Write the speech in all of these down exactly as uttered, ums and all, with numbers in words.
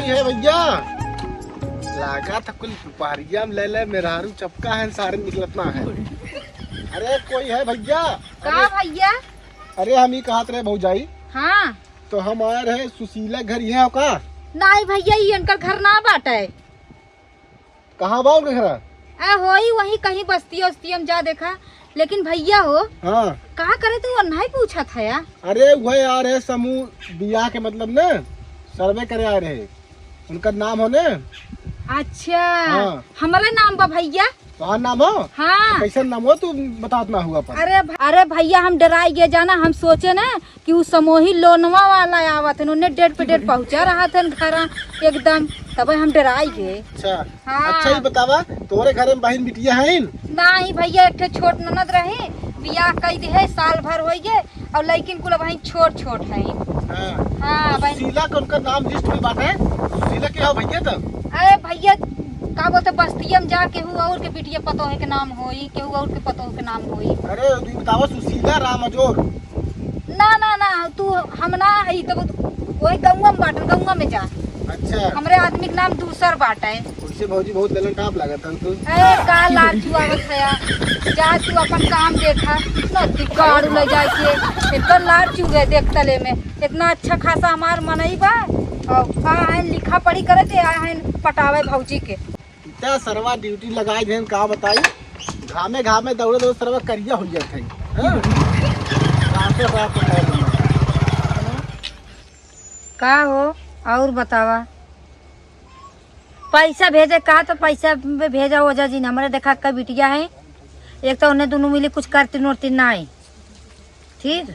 है भैया, लागा था कुल दुपहरिया में ले ले मेहरारू चपका है, सारे निकलत ना है। अरे कोई है भैया? का अरे, भैया? अरे हम ही कहत रहे भौजाई। हाँ। तो हम आए रहे सुशीला घर, यहाँ का? नहीं भैया, ये इनकर घर ना बाटे। कहाँ बा उनके घर? आ, होई वहीं कहीं बस्ती उस्ती में जा देखा। लेकिन भैया हो, हाँ। का करे तू और नहीं पूछत है यार? अरे वह आ रहे समूह बियाह के मतलब ना सर्वे करे आ रहे, उनका नाम हो ने। अच्छा, हाँ। हमारा नाम बा भैया। तोहार नाम हो? हाँ। कैसन नाम हो तू बतात ना हुआ पर? अरे भ-, अरे भैया हम डराई गए जाना, हम सोचे ना कि उ समूही लोनवा वाला आवत हन, उन्हें डेट पे डेट पहुँचा रहा था घरा एकदम, तब हम डराई गए। अच्छा। हाँ। अच्छा, ये बतावा, तोरे घरे में बहिन बिटिया है? नहीं भैया, एक ठे छोट ननद रही, बियाह कई दे है, साल भर होई गए, और लइकिन कुल बहिन छोट छोट है। हाँ। हाँ, तो बहिन। शीला के उनका नाम लिस्ट में बाटे? शीला के हो भैया तब? अरे भैया, का बोलते, बस्तिया में जा केहू और के बिटिया पतोह के नाम होई, केहू और के पतोह के नाम होई। अरे, तू बतावा, सुशीला राम अजोर। ना, ना, ना, तू हम ना हई, तब वही गौवा में बाटन, गौवा में जा। अच्छा। हमरे आदमी के नाम दूसर बाटे। वैसे भौजी बहुत ललन टाप लागत हन तू। ए, का लार चुआवत है यार? जा तू अपन काम देखा। नती काड़ू ले जाए के, इतना लार चुए देख तले में। इतना अच्छा खासा हमार मनई बा। और का है, लिखा पढ़ी करे ते आए हैं पटावे भौजी के। इतना सरवा ड्यूटी लगाए देन, का बताई, घामे घामे दौड़े दौड़े सरवा करिया हो जात है। हाँ? राते रात को खैर नहीं। का हो, और बतावा, पैसा भेजे का तो पैसा भी भेजा ओझा जी, हमरे देखा का बिटिया है, एक तो उन्हें दोनों मिली कुछ करती नोरती ना है, ठीक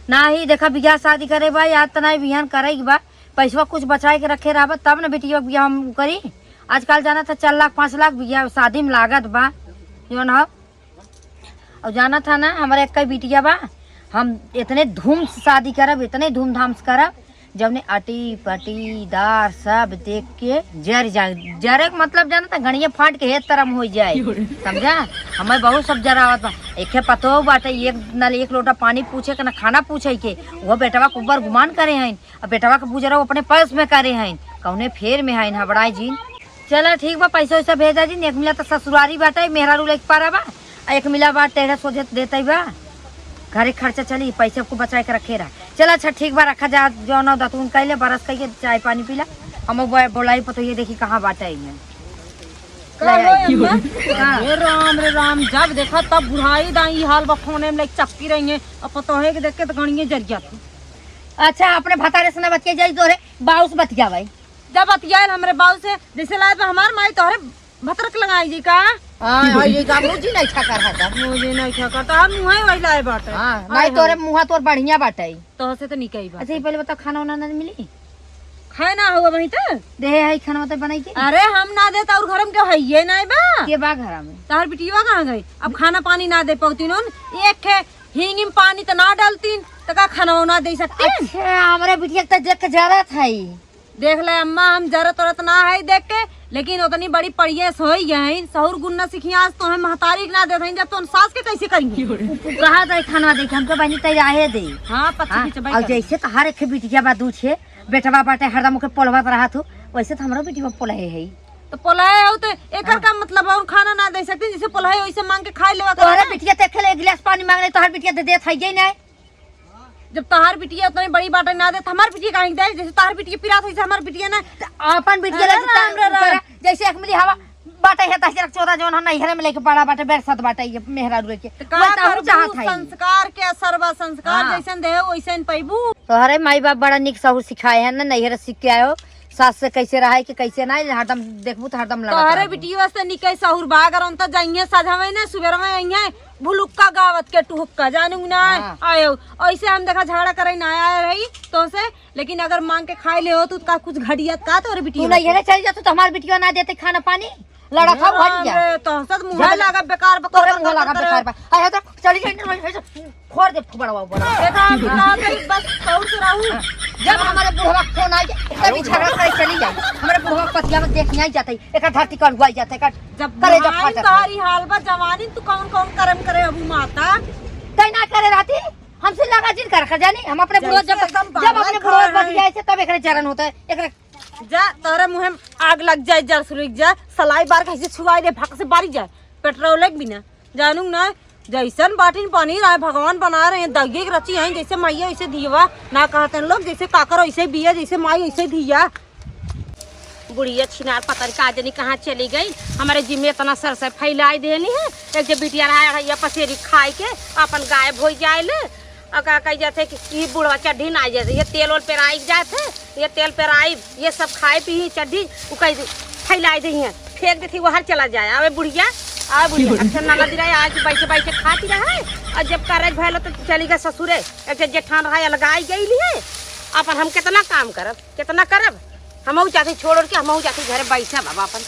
ना ही देखा बियाह शादी करे बा, याद तो नहीं बिहान करे के बा, पैसवा कुछ बचाए के रखे रहबा, तब न बिटिया के बियाह हम करी। आजकल जाना था चार लाख पाँच लाख बियाह शादी में लागत बा, जौन हो। और जाना था ना, हमारे एक बिटिया बा, हम इतने धूम से शादी करब, इतने धूमधाम से करब, जौने अटी पटीदार सब देख के जर जाए। जरे के मतलब जाना था, गणिया फाट के हे तरम हो जाए, समझा? हमें बहुत सब जरावत बा। एक पतोह बाटे, एक नल एक लोटा पानी पूछे के ना खाना पूछे के, वो बेटवा के ऊपर गुमान करे हैं। अब बेटवा के पूछ रहा, वो अपने पर्स में करे हैं, कौने फेर में हैं, हबड़ाए जी। चला ठीक बा, पैसा वैसा भेजा जी। एक मिला तो ससुरारी बाटे, मेहरारू लेके पारा बा, आ एक मिला बा टेढ़ा सोझे देते बा, घरे खर्चा चली, पैसे को बचाए के रखे रहा। चला अच्छा ठीक बा, रखा जा, जौन दतून कैले बरस कहिए चाय पानी पीला, हम वो बोलाई पतो ये देखी कहाँ बाटे है। का ले हो आई। अम्मा? हाँ। हे राम रे राम, जब देखा तब बुढ़ाई दाई हाल बा, फोने में लेके चपकी रही है, अब पतोहे के देख के तो गणिये जर गया था। अच्छा, अपने भतारे से ना बतिया जाई, तोरे बाऊ से बतिया भाई। जब बतियाइल हमरे बाऊ से, जैसे लागत बा हमार माई तोहरे भतरक लगाई जी का? हाँ, हाँ, ये का मुझे नहीं छका रहा था। मुझे नहीं छका, तो हम मुँहे वही लाए बाटे। हाँ, आए नहीं तोरे हो। मुँहा तोर बढ़िया बाटे। तोह से तो निकई बाटे। अच्छा, ये पहले बताओ, खाना वाना ना मिली? खाए ना हुआ वहीं तो? दे है खाना तो बनाई के? अरे, हम ना दे तो और घर में के हइये नहीं बा। के बा घर में? तोहर बिटिया कहाँ गई? अब खाना पानी ना दे पावती नोन, एक खे हींग में पानी तो ना डालतीन, तो का खाना ना दे सकती? अच्छा, हमरे बिटिया के तो देख के जरा था ही। देख ले अम्मा, हम जरत उरत ना है देख के, लेकिन उतनी बड़ी पढ़िए से होई गए हैं, सहूर गुण न सीखी। आज तो हम महतारी के ना देत हैं, जब तो हम सास के कैसे करेंगे? उ, उ कहा जाए खाना दे के, हमके बनी तैयार है दे। हाँ, पत्थर हाँ, पीछे बैठ और जा। जैसे तो हर एक बिटिया बा दू छे, बेटवा बाटे हरदम ओके पोलवत रहत हो, वैसे तो हमरो बिटिया पोलहे है। तो पोलहे हो तो एकर हाँ। का मतलब है, और खाना ना दे सकते, जैसे पोलहे वैसे मांग के खा लेवा तोहरे करा ना। बिटिया ते खेले एक गिलास पानी मांगले, तोहर बिटिया दे देत है ये नहीं। जब तोहार बिटिया उतनी बड़ी बाटे ना दे, तो हमार बिटिया काहे दे? जैसे तोहार बिटिया पिरात होइसे हमार बिटिया ना। तो अपन बिटिया अरे ले राम रे राम। जैसे एक मिली हवा बाटे है, तहसे चौदह जौन है, नैहरे में लेके बड़ा बाटे, बेरसत बाटे, ये मेहरारू के। तो का वही तो हम करबू, चाहत है। संस्कार के असर बा, संस्कार हाँ। जैसन देहे, वैसन पैबू। तोहरे माई बाप बड़ा निक सहूर सिखाए हैं ना, नैहरे सीख के आयो, सास से कैसे रहे कि कैसे ना, हरदम देखबू तो हरदम लड़त तोहरे रहबू। बिटिया से निके सहूर बा, अगर उनका जाइए सजवे ने, सुबेरवे आइए, भुलुक्का गावत के टुहुक्का, जानू ना हाँ। आयो। ऐसे हम देखा झगड़ा करे ना आए रही तो से, लेकिन अगर मांग के खाए ले हो तो का कुछ घटियत का तोरे तू बिटिया नहीं के? है, चल जा तू, तो हमार बिटिया ना देते खाना पानी, लड़ा खाओ, हट जा। रे, तो हंसत मुंह जब लगा बेकार बकर तोरे बकर मुंह लगा बकर। बेकार बा। हाय, हाय, तो चली जाए ना, हाय, हाय, फोड़ दे फुबड़वा बड़ा। देखा, हम कहा गई, बस कहू से रहू। जब हमारे बुढ़वा फोन आ जाए, तभी झगड़ा करे चली जाए। हमारे बुढ़वा पतिया में देख नहीं जाते, एक धरती का अगुवाई जाते, का जब करे जब बुढ़ाई फाटे। तारी हाल बा जवानी, तू कौन कौन कर्म करे अबू माता? तै ना करे रहती, हमसे लगा जिन कर, कर जानी, हम अपने बुढ़वा जब, जब अपने बुढ़वा बतियाए से तब एकरे जरन होता है, एकरे जा, तोरे मुँहे में आग लग जाए, जर सुलग जाए, सलाई बार कहीं से छुआई दे, भक से बारी जाए, पेट्रोल एक बिना, जानू ना, जैसन बाटिन बनी रहे, भगवान बना रहे हैं, दगिए के रची हैं, जैसे माइया वैसे दियवा, ना कहते हैं लोग, जैसे काकर वैसे बिया, जैसे माई वैसे धिया। बुढ़िया छिनार पता नहीं का जनी कहाँ चली गई, हमारे जिम्मे इतना सर से फैलाई देनी है, एक जे बिटिया रहा है, ये पसेरी खाए के अपन गायब हो जाए ले, और का कही जाते कि ई बुढ़वा चड्ढी ना आ जाते, ये तेल ओल पेराई जाते, ये तेल पेराई, ये सब खाए पी चड्ढी, उ कह दे, फैलाई दे हैं, फेंक देती, वहर चला जाए। आवे बुढ़िया, आवे बुढ़िया, अच्छा ननद रहे, आज बैठे बैठे खाती रहे, और जब करे भैलो तो चली गए ससुरे, एक ठे जेठान रहा, अलगाई गई लिए, अपन हम कितना काम करब, कितना करब, हमहू जाते छोड़ ओड़ के, हमहू जाते घरे बैठे बाबा अपन,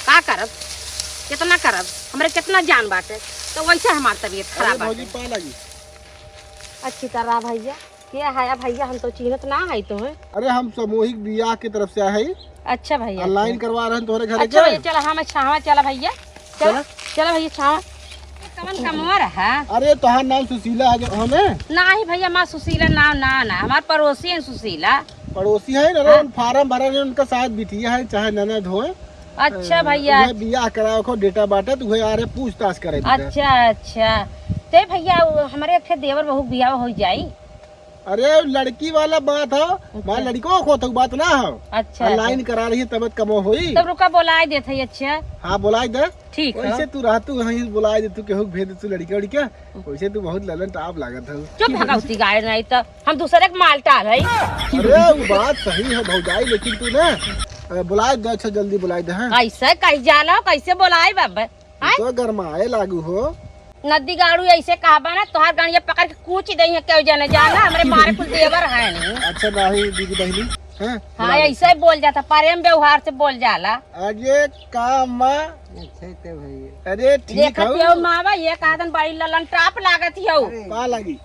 का करब, कितना करब, हमरे कितना जान बाटे, तो वैसे हमार तबीयत खराब अरे बाटे। भौजी, पा लगी। अच्छी तरह भैया, के हया भैया, हम तो चिन्हत ना है तो है। अरे हम सामूहिक बियाह के तरफ से आए हैं। अच्छा भैया, ऑनलाइन अच्छा। करवा रहे हैं तोहरे घरे अच्छा के। भैया, चला, हाँ, मैं छावा चला भैया। चला, चला। चला भैया छावा। कवन कमवा रहा? अरे तोहार नाम सुशीला है जो हमें? नाही भैया, हमार सुशीला नाम ना, ना, हमार पड़ोसी है सुशीला। पड़ोसी है ना, हाँ। उन फार्म भरा है, उनका शायद बिटिया है, चाहे ननद होए। अच्छा अ, भैया। उहे बियाह करावे को डेटा बाटे, तो उहे आ रहे पूछताछ करे बेटा। अच्छा, अच्छा। ते भैया, वो हमरे एक ठे देवर बहू बियाह हो जाई। अरे, लड़की वाला बात हो, अच्छा। मार लड़को को तो बात ना हो। अच्छा, आ, अच्छा। लाइन करा रही है, तब कमो होई। तब रुका, बोलाए देत है, अच्छा। हाँ, बोलाए दे। ठीक है। वैसे तू रह, तू वहीं बोलाए दे, तू केहू के भेज दे, तू लड़के उड़के। वैसे तू बहुत ललन टाप लागत है। चुप, भगवती गाय नहीं तो। हम दूसरे के माल टाल है। अरे, वो बात सही है भौजाई, लेकिन तू ना, अ, बुलाए दे, अच्छा, जल्दी बुलाए दे, हाँ। ऐसे कही जाला, कैसे बुलाए बाबा? तू तो गरमाए लागू हो। नदी गाड़ू ऐसे कहबा ना, तोहार गड़िया पकड़ के कूच दे है, केहू जने जाना, हमरे मारे कुल देवर है नहीं। अच्छा, नहीं, दीदी बहनी, हाँ, हाँ, बुला ले। ऐसे ही बोल जाता, प्रेम व्यवहार से बोल जाला। अरे, का माँ? अच्छा, तो भैया। अरे, ठीक देखत है। हो मावा, ये कहतन बड़ी ललन टाप लागत हो। अरे। का लागी?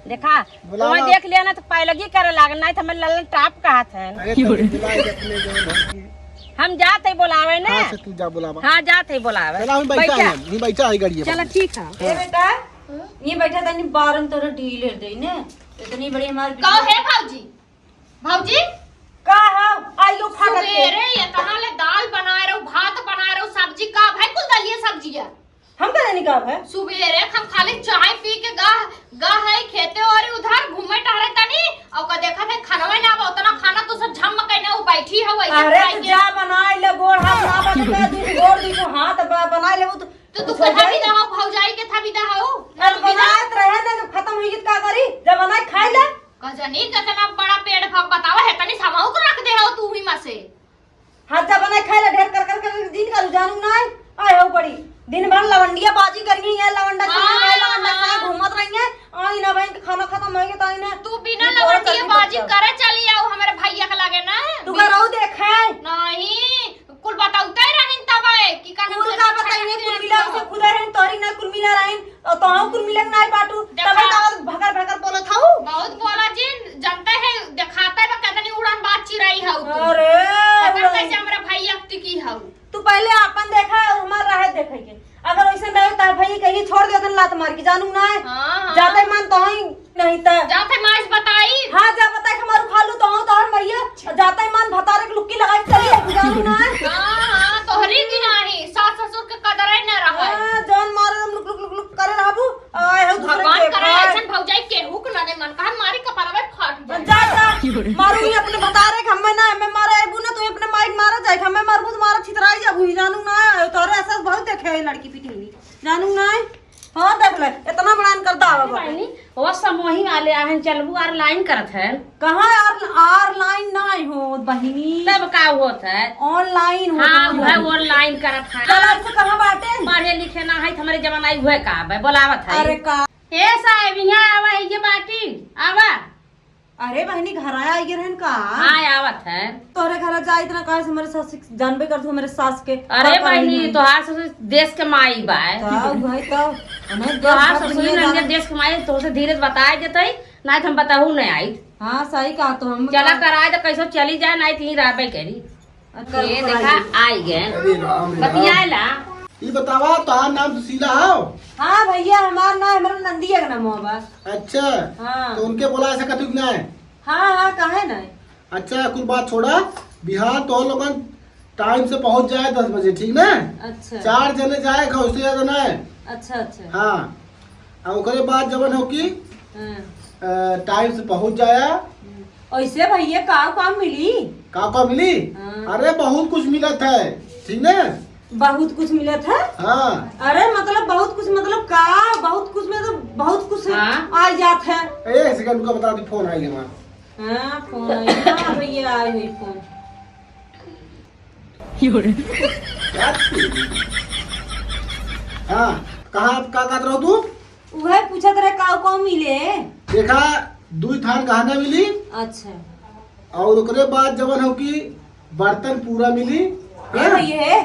देखा, बुलावा। तुम्हें देख लिया ना तो पैलगी करे लागल, नहीं तो हमें ललन टाप कहत है। अरे तो बुलाए अपने जो है। हम जात है बुलावे ना। हाँ, से तू जा बुलावा। हाँ, जात है बुलावे। चला, हम बैठा बैठा। है, हम बैठा है गाड़ी में। चला, ठीक है। ए बेटा, ये बैठा तनी बारम तोरे ढील है दे ने। इतनी बड़ी हमारी कहो है भौजी। भौजी? का है? आइयो फाटक के। सुबेरे इतना ले दाल बनाए रहू, भात बनाए रहू, सब्जी का भाई कुल दलिया सब्जी है। हम का जानी का है? सुबेरे हम खाली चाय पी के गा, गा है खेते और उधर घूमे टहरे तनी, और का देखा थे खानवे ना बा, उतना खाना तू सब झम कइने उ बैठी है वैसे अरे खाए तो के। जा बनाए ले गोड़ हाथ ना बा तो दू गोड़ दू हाथ बा, बनाए ले वो तो तो तू कुछ हो कथा जाई? भी दहो भौजाई के था भी दहो। अरे बनाए तो रहे ना, जब खत्म हुई तो का करी? जब बनाए खाए ले। का जानी कितना बड़ा पेड़ भग बतावा है, तनी समाऊ को रख दे हो तू ही मा से। हाथ जा बनाए खाए ले, ढेर कर कर कर दिन का जानू ना है। आए हो बड़ी दिन भर लवंडिया बाजी करिए, ये लवंडा खाए, ये लवंडा खाए, हाँ। घूमत रहिए। आई ना बहन के खाना खत्म हो गया तो आई ना। तू बिना तू तोरा लवंडिया चटनी बाजी पत्ता। करे चली आओ हमारे भैया के लगे ना। तू का रहू देखे? नहीं, कुल बताउते रहिन तबे कि का कुल का बताइए, कुल मिला से खुदा रहन, तोरी ना कुल मिला रहन। और तोहू कुल मिले के नाई बाटू, देखा। तबे तो और भकर भकर बोलत हऊ। बहुत बोला जी, जानते हैं, दिखाते बा कितनी उड़न बाज चिरई हऊ तू। अरे, पता उड़न। कैसे हमरा भाई अख्ती की हऊ। तू पहले आपन देखा और हमार राह देखे के। अगर वैसे नहीं तो भाई कहीं छोड़ दे तन लात मार के जानू ना है। हाँ, हाँ। जाते मन तो ही नहीं तो। जाते माज बताई। हाँ, जा बताई हमारू खालू तो हूँ तोहर मैया। जाते मन भतारे के लुक्की लगाई चली है जानू ना है। हाँ, हाँ, तोहरी की नाही, सास ससुर के कदर है ना रहा। हाँ, जौन मारे लुक लुक लुक लुक करे रहबू। आए हो दूसरे भगवान के करे खाए। ऐसन भौजाई केहू के ना दे मन, कहा मारी कपार में फाट जाए। जा, जा। मारू ही अपने भतारे के, हमें ना, हमें मारे आइबू ना, तू अपने माई मारा जाए, हमें मारबू तो मारा छितराई जाबू, ही जानू ना आए, तोरे ऐसा बहुत देखे है लड़की पिटीनी, जानू ना आए। हाँ, देख ले, इतना बड़ा इनकर दावा बा। बहनी, वो समूही वाले आहन, चलबू आर लाइन करत है। कहाँ आर, आर लाइन ना आए हो, बहिनी? तब का होत है? ऑनलाइन होत हाँ, है। वह ऑनलाइन करत है। चल, आपसे कहाँ बाटे? पढ़े लिखे ना है, हमारे जमाना ही हुए का बे, बोलावत है। अरे का? ए साहेब, यहाँ आवा, ये बाटी, आवा। अरे बहनी, घर आया, आई रहन का? हाँ, आवत है। तोहरे घर जाए इतना काहे से, हमारे सास के जानबे कर तू, हमारे सास के। अरे का बहनी, करी? तोहार ससुर देश के माई बा। तो भाई तो, हमें देश तोहार भर ससुर दुनिया नंगे जाने। देश के माई, तोसे धीरे से बताए देते, नहीं तो हम बताहू नहीं आई। हाँ, सही कहा तो हम चला का। कराए तो कैसे चली जाए, नहीं तो यहीं रहबे करी। अच्छा, ये रुको, देखा, आइए। आई गए। अरे राम, राम। बतियाला। ई बतावा, तोहार नाम सुशीला हौ? हाँ भैया, हमार नाम, हमरा नंदिया के नाम बा। अच्छा। हाँ। तो उनके बोलाए सकत हू कि नाहीं? हाँ, हाँ, काहे नाहीं? अच्छा, कुल बात छोड़ा, बिहान तोहन लोगन टाइम से पहुँच जाए दस बजे, ठीक ना? अच्छा। चार जने जाए, उससे ज्यादा नाहीं। अच्छा, अच्छा। हाँ, आ ओकरे बाद जवन हो कि, हाँ। अ, टाइम से पहुँच जाया। हम्म। ऐसे भैया का काम मिली? का काम मिली? हाँ। अरे बहुत कुछ मिलत है, ठीक ना? बहुत कुछ मिलत है? हाँ। अरे मतलब बहुत कुछ, मतलब का बहुत कुछ, मतलब बहुत कुछ हाँ। आ जात है। एक सेकंड, उनका बता दी, फोन आई हमारा। हाँ, फोन आई। हाँ भैया, आई हुई फोन। हाँ, कहाँ, का कहत रहो तू? उहे पूछत रहे, काऊ काऊ मिले? देखा, दुई थान गहना मिली। अच्छा। और ओकरे बाद जवन हो कि बर्तन पूरा मिली। ए हाँ? भैया,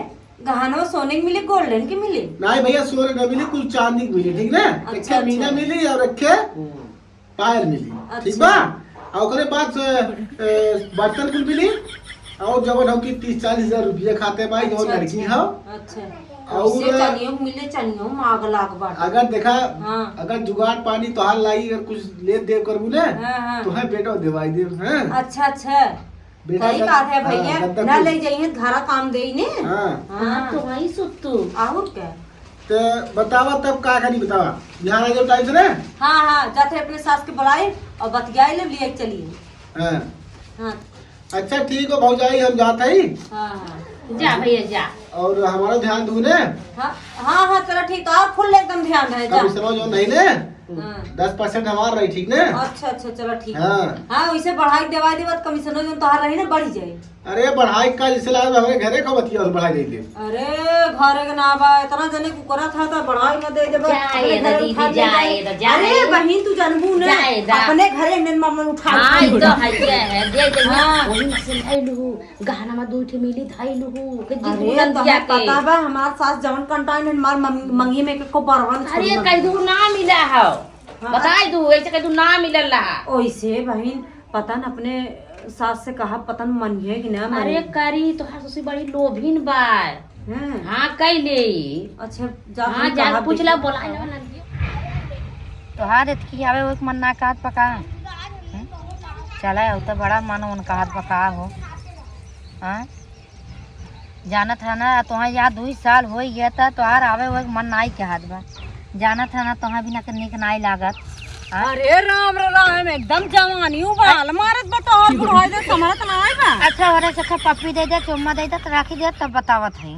गहनवा सोने के मिली, गोल्डन के मिली? नहीं भैया, सोने न मिली, कुल चांदी के मिली, ठीक ना? अच्छा, एक मीना अच्छा। मिली और एक पायल मिली, अच्छा। ठीक बा? और ओकरे बाद से, ए, बर्तन कुल मिली, और जवन हो कि तीस चालीस हजार रुपया खाते बा, जवन अच्छा, लड़की अच्छा। हो। अच्छा। और से चनियो मिले, चनियो माग लाग बाटे। अगर देखा, हाँ। अगर जुगाड़ पानी तोहार लाई, अगर कुछ ले दे करबू ना, हाँ, हाँ। तो है बेटा देवाई दे, हाँ। अच्छा, अच्छा। बेटा सही गद-, बात है हाँ, भैया, गद्दा ना कुल ले जाइए, घरा काम देई ने। हाँ। हाँ। हाँ, तो वहीं सुत तू। और क्या? तो बतावा तब का करी, बतावा। बिहान आ जाओ टाइम से ना। हाँ, हाँ, जाते अपने सास के बुलाई और बतियाई ले, लिए चलिए। हाँ। हाँ। अच्छा ठीक हो भौजाई, हम जात हई। हाँ, हाँ। जा भैया, जा। और हमारा ध्यान दू ने। हाँ, हाँ, हाँ, चलो ठीक, तो और फुल एकदम ध्यान रहे, जा। कमिश्नर जो नहीं ने, हाँ। दस परसेंट हमार रही, ठीक ने? अच्छा, अच्छा, चलो ठीक। हाँ। हाँ, वैसे बढ़ाई देवाई देवा तो कमिश्नर जो तोहार रही ना, बढ़ी जाए। अरे बढ़ाई का जैसे लागल हमरे घरे का बतिया और बढ़ाई दे दे। अरे घरे के ना बा, इतना जने कुकरा था तो बढ़ाई मत दे देबा। जाए अपने दा घरे दीदी, उठा ले जाए जाए। दा, जाए। अरे बहिन तू जानबू ना, जाए दा। अपने घरे में मामन उठा हाँ, उठा ई तो ले। है, ये है, दे दे। हाँ। वही में से धई लूहू, गहना में दू ठे मिली धई लूहू, के जिस अरे दुल्हन तोहे दिया के। पता बा हमार सास जवन कंटाइन है, हमार मम-, मंगी में के को बरवन अरे छोड़ी कह दू ना मिला हो। हाँ। बताई दू, ऐसे कह दू ना मिलल रहा। ओइसे बहिन, पता न अपने सास से कहा, पता न मनिहे कि ना अरे मनिहे। करी, तोहार ससुर बड़ी लोभिन बा। हैं? हाँ, कई ले। अच्छा, जा हाँ, तुम जा कहा पूछ ला, देखो। बोला लो ना। तोहार एतकी आवे, वो एक मन ना कहत पका। हैं? चला, वो तो बड़ा मन उन कहत पका हो। हाँ? जानत है ना, तोहार यहाँ दुई साल होई गया था, तोहार आवे हुए मन नाई के हाथ बा। जानत है ना, तोहार बिना के नीक नाई लागत। हाँ? अरे राम रे राम, एकदम जवानी उबाल मारत बा, तोहार बुढ़ाई दे समरत नाई बा। अच्छा, हो रहा से अच्छा पप्पी दे दे, चुम्मा दे दे, तो राखी दे, तब बतावत है।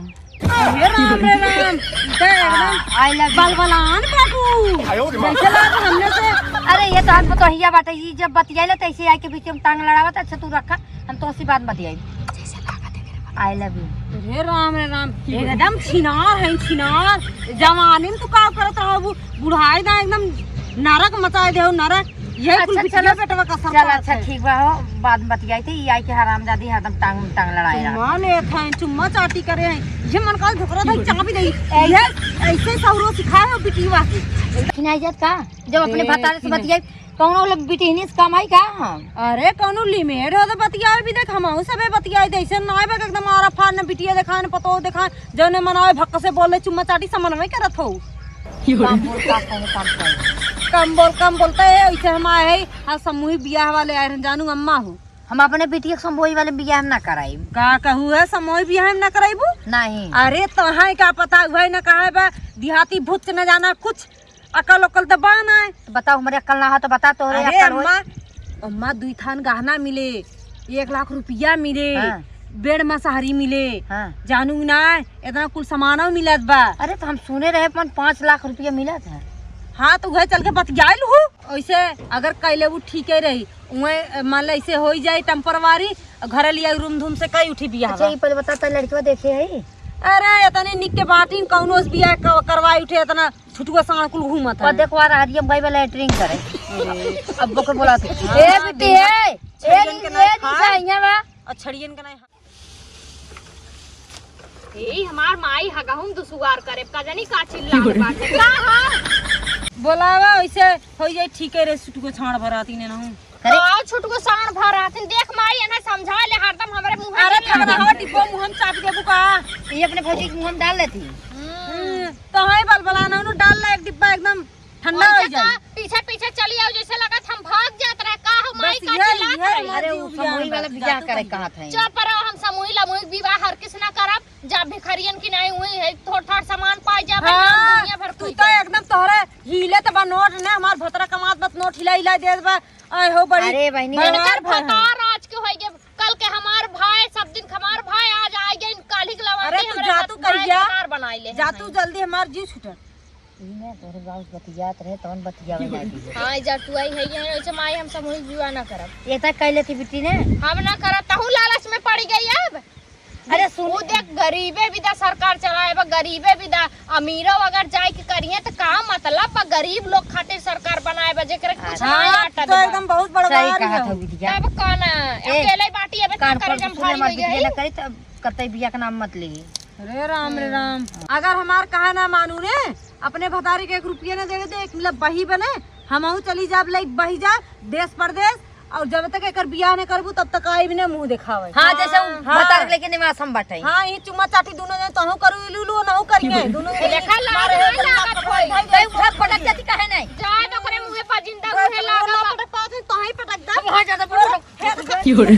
अरे राम रे राम, ई तो एकदम हाँ, I love you। बलबलान बाबू। जैसे लाग हमने से अरे ये तो हम तो हिया बाटे, ई जब बतियाइले तैसे आके बीच में टांग लड़ावत, अच्छा तू रखा, हम तो उसी बात बतियाई। I love you। रे राम रे राम, एकदम छिनार है छिनार। जवानी में तू का करत रहबू, बुढ़ाई दा एकदम नरक मचाए देहो नरक। ये कुल अच्छा, बिटिया चलो। बेटवा का सब चल, बात अच्छा, है। ठीक बा हो, बाद में बतियाई थे, ई आई के हरामजादी हरदम टांग में टांग लड़ाए रहा। चुम्मा लेत हैं, चुम्मा चाटी करे हैं, ये मन काल झोकरा था, चाबी दे। ये ऐसे सौरो सिखाए हो बिटिया के। खिनाई जात का? जब अपने ए, भतारे से खिनाई। बतियाई, कौनो लोग बिटिहनी से कमाई का हम? अरे, कौनो limit हो तो बतियावे भी, देख, हमहू सबे बतियाई दे, ऐसे ना आए बा कि एकदम आरा फार न बिटिया देखाए, न पतोह देखाए, जौने मन आवे भक्क से बोले, चुम्मा चाटी समन में करत हो। कम बोल, का कौनो काम करे? कम बोल, कम बोलते है, ऐसे हम आए हैं, हाँ, समूही बियाह वाले आए हैं, जानू अम्मा हो। हम अपने बिटिया के समूही वाले बियाह में ना कराई। का कहू है, समूही बियाह में ना कराईबू? नहीं। अरे, तोहाई का पता, उहे न कहा है बा, देहाती भूत न जाना कुछ। अकल उकल त बा ना। तो बताओ, हमरे अकल ना हो तो बता, तोहरे अरे अकल होई। अम्मा, अम्मा, दुई थान गहना मिले, एक लाख रुपया मिले, हाँ। बेड मसारी मिले, हाँ। जानू ना, इतना कुल सामानो मिलत बा। अरे, तो हम सुने रहे, अपन पाँच लाख रुपया मिलत है। हाँ, तो उहे चल के बतियाइल हूँ। ऐसे अगर कैले उ ठीके रही, उहे, मान ले, ऐसे होई जाई temporary, घर लिया रूम धूम से कई उठी बियाह अच्छा, बा। ये पहले बता, तो लड़कवा देखे है? अरे, इतने निक के बाटिन, कौनो से बियाह क-, करवाई उठे, इतना छुटुआ साँड़ कुल घूमत है। और देखो, आ रहा है, हम गई बा latrine करे। अरे। अब ओके बोला तो। हाँ, ए, बिट्टी, बिना ए, ए, छड़ियन के ए, नहीं खा। निशा, यहाँ बा। और छड़ियन के नहीं। ए, हमार माई हगहुम दुसुआर करे, का जानी का चिल्लात बाटे। का ह? बोलावा, वैसे हो जाई, ठीक है रे, छुटुआ साँड़ भराती ने ना हूँ। अरे। का छुटुआ साँड़ भराती, देख माई, एना समझा ले, हरदम हमरे मुँह अरे, में खगड़ा हवा डिब्बा मुँह में चाप देबू का? ये अपने भौजी के मुँह में डाल लेती। हम्म। तो है बलबलाना, उन्हों डाल ला एक डिब्बा, एकदम ठंडा हो जाए। पीछे पीछे चली आओ, जैसे लगत हम भाग जात रहे, का हो माई, का चिल्लात रहे? अरे, उ समूही वाला बियाह करे कहत है। चुप रहो, हम समूही लमूही विवाह हर किस ना करब। जा भिखारियन की नाई हुई है, थोड़ थाड़ सामान पाए जा, हाँ, दुनिया भर तू तो एकदम तोहरे हिले त बा नोट ने, हमार भतरा कमात बत नोट हिला हिला देत बा। आए हो बड़ी अरे बहिनी, इनकर भतार आज के होई गे, कल के हमार भाई, सब दिन हमार भाई, आज आए गे, काल्हि के लवाते अरे तू जा तू कहिया, भतार बनाई ले जा तू जल्दी, हमार जीव छूटल। ई ने तोहरे बाबू बतियात रहे, तवन बतियावे लागी। हाँ, जब तू आई है, ये ऐसे माई हम समूहिक विवाह ना करब। ये तक कह लेती बिट्टी ने। हम ना करब, तहू लालच में पड़ी गई अब। अरे सुन। वो देख, गरीबे विदा सरकार चलाए बा, गरीबे विदा। अमीरो अगर जाए के करिए तो का मतलब बा? गरीब लोग खातिर सरकार बनाए बा, जेकरे कुछ हाँ, ना आटा तो देबा। एकदम बहुत बड़वार सही कहा है। था विद्या। तब का ना, ए, अकेले बाटी अब इतना कान पर कर्ज में सुने भारी मत हो गई। बिटिया ना करी, तब कतई बिया के नाम मत ली। अरे राम रे राम, अगर हमार कहा ना मानू ने, अपने भतारी के एक रुपया ना देवे दे, एक मतलब बही बने, हमहू चली जाब, लाइक बही जा देश परदेश, और जब तक एकर बियाह न करबू तब तक आई भी ना मुंह देखावे। हाँ, जैसे उ हाँ। भतार लेके निवास हम बाटे। हाँ, ये चुम्मा चाटी दोनों जने तहू करू इलू लू नहू करिए, दोनों जने देखा लाज मारे नहीं लागत होई। भाई, भाई, उठा पटक जाती काहे नहीं? जाए तो ओकरे मुंहे पर जिंदा मुंहे लागत। पटक पावत है, तोही पटक दे। वहाँ ज्यादा पटक। की हो रे?